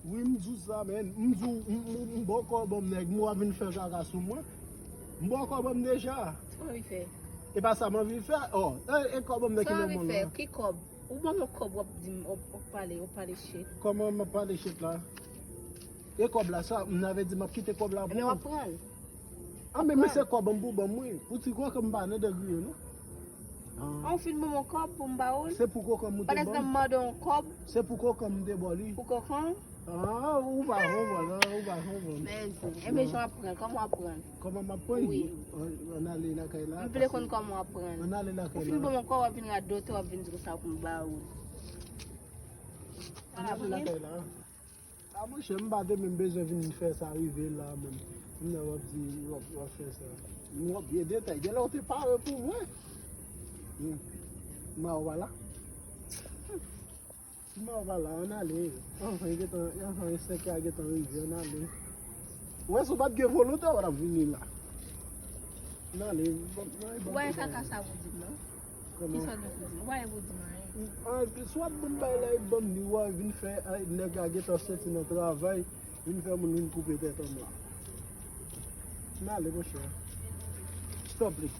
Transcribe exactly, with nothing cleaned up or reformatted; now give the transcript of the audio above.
Wi, m di w sa, men. M di w, m, m, m ba w kòb an m nèg, m w ap vin fè kaka sou mwen. M ba w kòb an m deja. Sa w anvi fè? E pa sa m anvi fè. Oh, e, e kòb an m nèg ki nan men w la. Ki kòb? Ou ban m yon kòb, w ap di m, w ap, w ap pale, w ap pale shit. Kòman m ap pale shit la? E kòb la, sa, m avè di m ap kite kòb la pou ou. Ebyen, w ap pran l. Ah, men, men se kòb an m pou ban m, wi. Pou ti kokan m pa nan de griyo, non. Ah. Ou fin ban m yon kòb pou m ba ou l? Se pou kokan m ou te ban m. Pandan m mande yon kòb. Se pou kokan m te ba w li. Pou kokan? Ah, ou pa konprann, ah, ou pa konprann. Men, ebyen, jan w ap pran l, kòman w ap pran l? Kòman m ap pran l? Wi. Ann, ann ale lakay la. M vle konn kòman w ap pran l. Ann ale lakay la. Ou fin ban m yon kòb, w ap vin radote, w ap vin di konsa pou m ba ou l. Ann ale lakay la. A, monchè, m pa te menm bezwen vin fè sa rive la, menm. M nan w ap di, w ap, w ap fè sa. M w ap byen detay. Genlè w te pare pou mwen. Hmm. M a w pa la. M a w pa la, ann ale. Anfan, gentan, anfan, senk a gentan rive, ann ale. Ou wè, si w pa t gen volonte, w t ap vini la. Ann ale, ban, ban, ban. Ou wè kaka sa pou di m, non? Kòman? Kisa w gen pou di m? Ou pa gen pou di m anyen. Ah, epi si w ap ban m bay la, e ban m li, w a vin fè, ay, nèg la gentan soti nan travay, vin fè moun vin koupe tèt an m la. Ann ale, monchè. Tanpri.